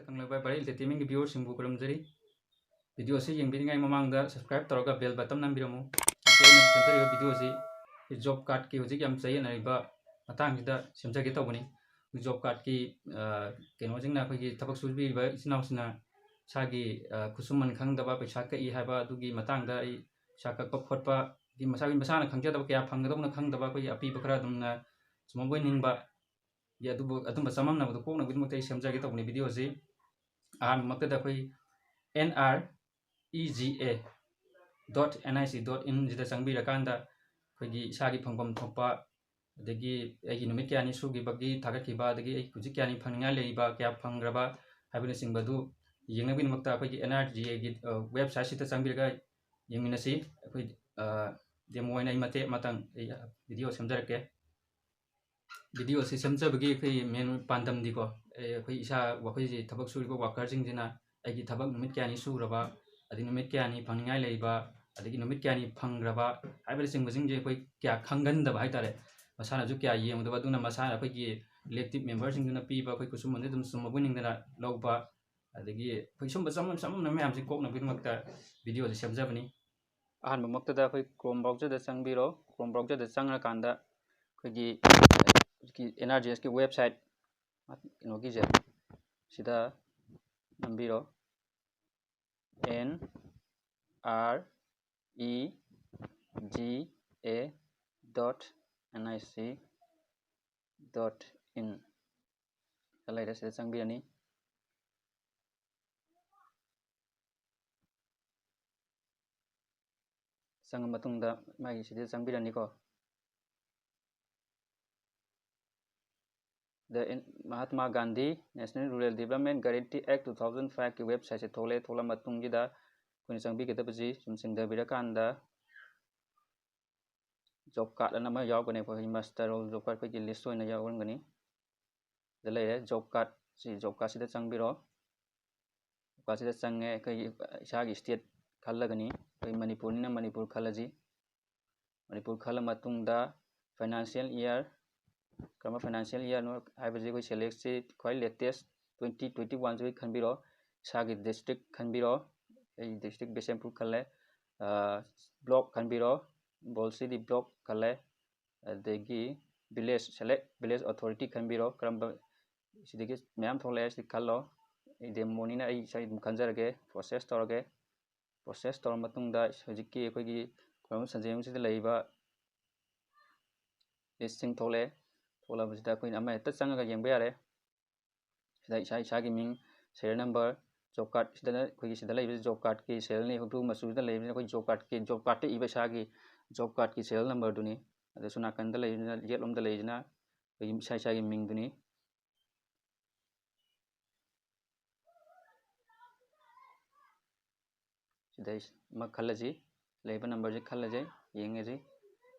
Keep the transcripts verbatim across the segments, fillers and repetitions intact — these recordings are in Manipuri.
ꯀꯪꯂꯩꯄꯥꯛ ꯚꯥꯏꯔꯦꯜ ꯏꯟꯇꯔꯇꯦꯟꯃꯦꯟꯒꯤ ꯚꯤꯌꯨꯋꯔꯁꯤꯡꯕꯨ ꯈꯨꯔꯨꯝꯖꯔꯤ꯫ ꯚꯤꯗꯤꯑꯣ ꯑꯁꯤ ꯌꯦꯡꯕꯤꯔꯤꯉꯩ ꯃꯃꯥꯡꯗ subscribe ꯇꯧꯔꯒ bell button ꯅꯝꯕꯤꯔꯝꯃꯨ꯫ ꯉꯁꯤ ꯑꯩꯅ ꯁꯦꯝꯖꯔꯤꯕ ꯚꯤꯗꯤꯑꯣ ꯑꯁꯤ ꯖꯣꯕ ꯀꯥꯔꯗꯀꯤ ꯍꯧꯖꯤꯛ ꯌꯥꯝ ꯆꯌꯦꯠꯅꯔꯤꯕ ꯃꯇꯥꯡꯁꯤꯗ ꯁꯦꯝꯖꯒꯦ ꯇꯧꯕꯅꯤ꯫ ꯖꯣꯕ ꯀꯥꯔꯗꯀꯤ, ꯑ, ꯀꯩꯅꯣꯁꯤꯡꯅ, ꯑꯩꯈꯣꯏꯒꯤ ꯊꯕꯛ ꯁꯨꯕꯤꯔꯤꯕ ꯏꯆꯤꯟ ꯏꯅꯥꯎꯁꯤꯡꯅ ꯏꯁꯥꯒꯤ, ꯑ, ꯈꯨꯠꯁꯨꯃꯟ ꯈꯪꯗꯕ, ꯄꯩꯁꯥ ꯀꯛꯏ ꯍꯥꯏꯕ ꯑꯗꯨꯒꯤ ꯃꯇꯥꯡꯗ ꯑꯩ ꯄꯩꯁꯥ ꯀꯛꯄ ꯈꯣꯠꯄꯒꯤ ꯃꯁꯥꯒꯤ, ꯃꯁꯥꯅ ꯈꯪꯖꯗꯕ, ꯀꯌꯥ ꯐꯪꯒꯗꯧꯅ ꯈꯪꯗꯕ, ꯑꯩꯈꯣꯏꯒꯤ ꯑꯄꯤꯕ ꯈꯔ ꯑꯗꯨꯝꯅ ꯁꯨꯝ ꯑꯣꯏꯅꯤꯡꯕ, ꯑꯗꯨꯕꯨ ꯑꯗꯨꯝꯕ ꯆꯃꯝꯅꯕꯗꯨ ꯀꯣꯛꯅꯕꯒꯤꯗꯃꯛꯇ ꯑꯩ ꯁꯦꯝꯖꯒꯦ ꯇꯧꯕꯅꯤ ꯚꯤꯗꯤꯑꯣꯁꯤ꯫ ꯑꯍꯥꯟꯕꯃꯛꯇꯗ ꯑꯩꯈꯣꯏ N R E G A dot N I C dot in ꯁꯤꯗ ꯆꯪꯕꯤꯔꯀꯥꯟꯗ ꯑꯩꯈꯣꯏꯒꯤ ꯏꯁꯥꯒꯤ ꯐꯪꯐꯝ ꯊꯣꯛꯄ, ꯑꯗꯒꯤ ꯑꯩꯒꯤ ꯅꯨꯃꯤꯠ ꯀꯌꯥꯅꯤ ꯁꯨꯈꯤꯕꯒꯤ ꯊꯥꯒꯠꯈꯤꯕ, ꯑꯗꯒꯤ ꯑꯩ ꯍꯧꯖꯤꯛ ꯀꯌꯥꯅꯤ ꯐꯪꯅꯤꯡꯉꯥꯏ ꯂꯩꯔꯤꯕ, ꯀꯌꯥ ꯐꯪꯈ꯭ꯔꯕ ꯍꯥꯏꯕꯅꯆꯤꯡꯕꯗꯨ ꯌꯦꯡꯅꯕꯒꯤꯗꯃꯛꯇ ꯑꯩꯈꯣꯏꯒꯤ N R G A ꯒꯤ, ꯑ, website ꯁꯤꯗ ꯆꯪꯕꯤꯔꯒ ꯌꯦꯡꯃꯤꯟꯅꯁꯤ꯫ ꯑꯩꯈꯣꯏ, ꯑ, demo ꯑꯣꯏꯅ ꯑꯩ ꯃꯇꯦꯛ ꯑꯃꯇꯪ ꯑꯩ ꯚꯤꯗꯤꯑꯣ ꯁꯦꯝꯖꯔꯛꯀꯦ꯫ ꯚꯤꯗꯤꯑꯣꯁꯤ ꯁꯦꯝꯖꯕꯒꯤ ꯑꯩꯈꯣꯏ main ꯄꯥꯟꯗꯝꯗꯤꯀꯣ, ꯑꯩ, ꯑꯩꯈꯣꯏ ꯏꯁꯥ, ꯑꯩꯈꯣꯏꯁꯤ ꯊꯕꯛ ꯁꯨꯔꯤꯕ ꯋꯥꯀꯔꯁꯤꯡꯁꯤꯅ ꯑꯩꯒꯤ ꯊꯕꯛ ꯅꯨꯃꯤꯠ ꯀꯌꯥꯅꯤ ꯁꯨꯈ꯭ꯔꯕ, ꯑꯗꯒꯤ ꯅꯨꯃꯤꯠ ꯀꯌꯥꯅꯤ ꯐꯪꯅꯤꯡꯉꯥꯏ ꯂꯩꯕ, ꯑꯗꯒꯤ ꯅꯨꯃꯤꯠ ꯀꯌꯥꯅꯤ ꯐꯪꯈ꯭ꯔꯕ ꯍꯥꯏꯕꯅꯆꯤꯡꯕꯁꯤꯡꯁꯦ ꯑꯩꯈꯣꯏ ꯀꯌꯥ ꯈꯪꯒꯟꯗꯕ ꯍꯥꯏ ꯇꯥꯔꯦ꯫ ꯃꯁꯥꯅꯁꯨ ꯀꯌꯥ ꯌꯦꯡꯉꯨꯗꯕ, ꯑꯗꯨꯅ ꯃꯁꯥꯅ ꯑꯩꯈꯣꯏꯒꯤ elective member ꯁꯤꯡꯗꯨꯅ ꯄꯤꯕ ꯑꯩꯈꯣꯏ ꯈꯨꯠꯁꯨꯃꯟꯁꯦ ꯑꯗꯨꯝ ꯆꯨꯝꯃꯛꯄꯣꯏ ꯅꯤꯡꯗꯅ ꯂꯧꯕ, ꯑꯗꯒꯤ ꯑꯩꯈꯣꯏ ꯁꯨꯝꯕ ꯆꯃꯝ-, ꯆꯃꯝꯅꯕ ꯃꯌꯥꯝꯁꯦ ꯀꯣꯛꯅꯕꯒꯤꯗꯃꯛꯇ ꯚꯤꯗꯤꯑꯣꯁꯦ ꯁꯦꯝꯖꯕꯅꯤ꯫ ꯑꯍꯥꯟꯕꯃꯛꯇꯗ ꯑꯩꯈꯣꯏ Chrome browser ꯗ ꯆꯪꯕꯤꯔꯣ꯫ Chrome browser ꯗ ꯆꯪꯉꯀꯥꯟꯗ ꯑꯩꯈꯣꯏꯒꯤ, ꯍꯧꯖꯤꯛꯀꯤ N R G S ꯀꯤ website ꯀꯩꯅꯣꯒꯤꯁꯦ ꯁꯤꯗ ꯅꯝꯕꯤꯔꯣ꯫ N R E G A dot N I C dot in ꯂꯩꯔꯦ, ꯁꯤꯗ ꯆꯪꯕꯤꯔꯅꯤ꯫ ꯆꯪꯉ ꯃꯇꯨꯡꯗ ꯃꯥꯒꯤ ꯁꯤꯗ ꯆꯪꯕꯤꯔꯅꯤꯀꯣ꯫ The in-, Mahatma Gandhi National Rural Development Guarantee Act two thousand five ꯀꯤ website ꯁꯦ ꯊꯣꯛꯂꯛꯑꯦ꯫ ꯊꯣꯛꯂꯛꯑ ꯃꯇꯨꯡꯁꯤꯗ ꯑꯩꯈꯣꯏꯅ ꯆꯪꯕꯤꯒꯗꯕꯁꯤ ꯁꯨꯝ ꯆꯤꯡꯊꯕꯤꯔꯀꯥꯟꯗ job card ꯑꯅ ꯑꯃ ꯌꯥꯎꯒꯅꯤ꯫ ꯑꯩꯈꯣꯏ muster roll job card ꯑꯩꯈꯣꯏꯒꯤ list ꯑꯣꯏꯅ ꯌꯥꯎꯔꯝꯒꯅꯤ꯫ ꯁꯤꯗ ꯂꯩꯔꯦ job card꯫ ꯁꯤ job card ꯁꯤꯗ ꯆꯪꯕꯤꯔꯣ꯫ Job card ꯁꯤꯗ ꯆꯪꯉꯦ꯫ ꯑꯩꯈꯣꯏꯒꯤ ꯏꯁꯥꯒꯤ state ꯈꯜꯂꯒꯅꯤ꯫ ꯑꯩꯈꯣꯏ ꯃꯅꯤꯄꯨꯔꯅꯤꯅ ꯃꯅꯤꯄꯨꯔ ꯈꯜꯂꯁꯤ꯫ ꯃꯅꯤꯄꯨꯔ ꯈꯜꯂ ꯃꯇꯨꯡꯗ financial year, ꯀꯔꯝꯕ financial year ꯅꯣ ꯍꯥꯏꯕꯁꯤ ꯑꯩꯈꯣꯏ select ꯁꯤ ꯈ꯭ꯋꯥꯏ latest twenty twenty one ꯁꯤ ꯈꯟꯕꯤꯔꯣ꯫ ꯏꯁꯥꯒꯤ district ꯈꯟꯕꯤꯔꯣ꯫ ꯑꯩ district ꯕꯤꯁꯦꯝꯄꯨꯔ ꯈꯜꯂꯦ꯫ Block ꯈꯟꯕꯤꯔꯣ꯫ ꯕꯣꯜꯁꯤꯗꯤ block ꯈꯜꯂꯦ꯫ ꯑꯗꯒꯤ village, select village authority ꯈꯟꯕꯤꯔꯣ꯫ ꯀꯔꯝꯕ, ꯁꯤꯗꯒꯤ ꯃꯌꯥꯝ ꯊꯣꯛꯂꯛꯑꯦ, ꯁꯤꯗꯤ ꯈꯜꯂꯣ꯫ ꯑꯩ demoꯅꯤꯅ ꯑꯩ ꯏꯁꯥ ꯑꯗꯨꯝ ꯈꯟꯖꯔꯒꯦ꯫ Process ꯇꯧꯔꯒꯦ꯫ Process ꯇꯧꯔ ꯃꯇꯨꯡꯗ ꯍꯧꯖꯤꯛꯀꯤ ꯑꯩꯈꯣꯏꯒꯤ ꯈꯨꯔꯝ ꯁꯟꯖꯦꯟꯕꯝꯁꯤꯗ ꯂꯩꯔꯤꯕ listꯁꯤꯡ ꯊꯣꯛꯂꯛꯑꯦ꯫ ꯊꯣꯛꯂꯛꯄꯁꯤꯗ ꯑꯩꯈꯣꯏꯅ ꯑꯃ ꯍꯦꯛꯇ ꯆꯪꯉꯒ ꯌꯦꯡꯕ ꯌꯥꯔꯦ꯫ ꯁꯤꯗ ꯏꯁꯥ ꯏꯁꯥꯒꯤ ꯃꯤꯡ, serial number, job card, ꯁꯤꯗꯅ ꯑꯩꯈꯣꯏꯒꯤ ꯁꯤꯗ ꯂꯩꯕꯁꯤ job cardꯀꯤ serialꯅꯤ, blue ꯃꯆꯨꯁꯤꯗ ꯂꯩꯕꯁꯤꯅ ꯑꯩꯈꯣꯏ job cardꯀꯤ, job cardꯇ ꯏꯕ ꯏꯁꯥꯒꯤ job cardꯀꯤ serial numberꯗꯨꯅꯤ꯫ ꯑꯗꯨꯁꯨ ꯅꯥꯀꯟꯗ ꯂꯩꯕꯁꯤꯅ, ꯌꯦꯠꯂꯣꯝꯗ ꯂꯩꯕꯁꯤꯅ ꯑꯩꯈꯣꯏꯒꯤ ꯏꯁꯥ ꯏꯁꯥꯒꯤ ꯃꯤꯡꯗꯨꯅꯤ꯫ ꯁꯤꯗꯩ ꯑꯃ ꯈꯜꯂꯁꯤ, ꯂꯩꯕ numberꯁꯤ ꯈꯜꯂꯁꯦ, ꯌꯦꯡꯉꯁꯤ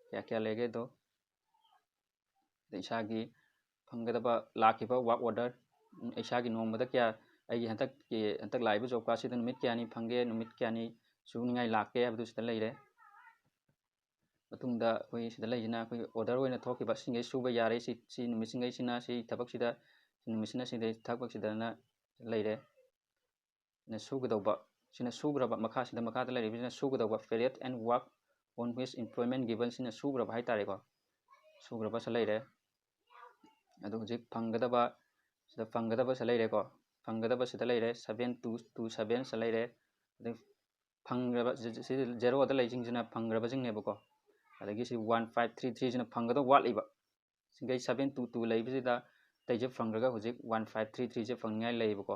ꯀꯌꯥ ꯀꯌꯥ ꯂꯩꯒꯦꯗꯣ꯫ ꯑꯗ ꯏꯁꯥꯒꯤ ꯐꯪꯒꯗꯕ ꯂꯥꯛꯈꯤꯕ work order, ꯏꯁꯥꯒꯤ ꯅꯣꯡꯃꯗ ꯀꯌꯥ, ꯑꯩꯒꯤ ꯍꯟꯗꯛꯀꯤ, ꯍꯟꯗꯛ ꯂꯥꯛꯏꯕ job cardꯁꯤꯗ ꯅꯨꯃꯤꯠ ꯀꯌꯥꯅꯤ ꯐꯪꯒꯦ, ꯅꯨꯃꯤꯠ ꯀꯌꯥꯅꯤ ꯁꯨꯅꯤꯡꯉꯥꯏ ꯂꯥꯛꯀꯦ ꯍꯥꯏꯕꯗꯨ ꯁꯤꯗ ꯂꯩꯔꯦ꯫ ꯃꯇꯨꯡꯗ ꯑꯩꯈꯣꯏ ꯁꯤꯗ ꯂꯩꯁꯤꯅ ꯑꯩꯈꯣꯏ order ꯑꯣꯏꯅ ꯊꯣꯛꯈꯤꯕ, ꯁꯤꯡꯈꯩ ꯁꯨꯕ ꯌꯥꯔꯦ, ꯁꯤ, ꯁꯤ ꯅꯨꯃꯤꯠꯁꯤꯡꯈꯩꯁꯤꯅ ꯁꯤ ꯊꯕꯛꯁꯤꯗ, ꯁꯤ ꯅꯨꯃꯤꯠꯁꯤꯅ ꯁꯤꯗꯩ ꯊꯕꯛꯁꯤꯗꯅ ꯂꯩꯔꯦ꯫ ꯁꯤꯅ ꯁꯨꯒꯗꯧꯕ, ꯁꯤꯅ ꯁꯨꯈ꯭ꯔꯕ, ꯃꯈꯥꯁꯤꯗ ꯃꯈꯥꯗ ꯂꯩꯔꯤꯕꯁꯤꯅ ꯁꯨꯒꯗꯧꯕ, period and work on which employment given, ꯁꯤꯅ ꯁꯨꯈ꯭ꯔꯕ ꯍꯥꯏꯇꯥꯔꯦꯀꯣ꯫ ꯁꯨꯈ꯭ꯔꯕꯁꯨ ꯂꯩꯔꯦ꯫ ꯑꯗꯨ ꯍꯧꯖꯤꯛ ꯐꯪꯒꯗꯕ, ꯁꯤꯗ ꯐꯪꯒꯗꯕꯁꯦ ꯂꯩꯔꯦꯀꯣ꯫ ꯐꯪꯒꯗꯕꯁꯤꯗ ꯂꯩꯔꯦ, seven two two seven ꯁꯦ ꯂꯩꯔꯦ꯫ ꯑꯗꯩ ꯐꯪꯈ꯭ꯔꯕ, ꯁꯤ, ꯁꯤ zeroꯗ ꯂꯩꯁꯤꯡꯁꯤꯅ ꯐꯪꯈ꯭ꯔꯕꯁꯤꯡꯅꯦꯕꯀꯣ꯫ ꯑꯗꯒꯤ ꯁꯤ one five three three ꯁꯤꯅ ꯐꯪꯒꯗꯕ ꯋꯥꯠꯂꯤꯕ꯫ ꯁꯤꯡꯈꯩ seven two two ꯂꯩꯕꯁꯤꯗ ꯑꯇꯩꯁꯦ ꯐꯪꯈ꯭ꯔꯒ ꯍꯧꯖꯤꯛ one five three three ꯁꯦ ꯐꯪꯅꯤꯡꯉꯥꯏ ꯂꯩꯌꯦꯕꯀꯣ꯫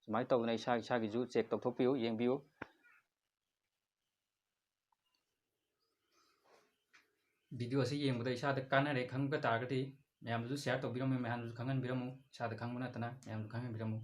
ꯁꯨꯃꯥꯏꯅ ꯇꯧꯗꯅ ꯏꯁꯥ ꯏꯁꯥꯒꯤꯁꯨ check ꯇꯧꯊꯣꯛꯄꯤꯌꯨ, ꯌꯦꯡꯕꯤꯌꯨ꯫ Video ꯑꯁꯤ ꯌꯦꯡꯕꯗ ꯏꯁꯥꯗ ꯀꯥꯟꯅꯔꯦ ꯈꯪꯕ ꯇꯥꯔꯒꯗꯤ ꯃꯌꯥꯝꯗꯁꯨ share ꯇꯧꯕꯤꯔꯝꯃꯨ, ꯃꯌꯥꯝꯗꯁꯨ ꯈꯪꯍꯟꯕꯤꯔꯝꯃꯨ꯫ ꯏꯁꯥꯗ ꯈꯪꯕ ꯅꯠꯇꯅ ꯃꯌꯥꯝꯗꯁꯨ ꯈꯪꯍꯟꯕꯤꯔꯝꯃꯨ꯫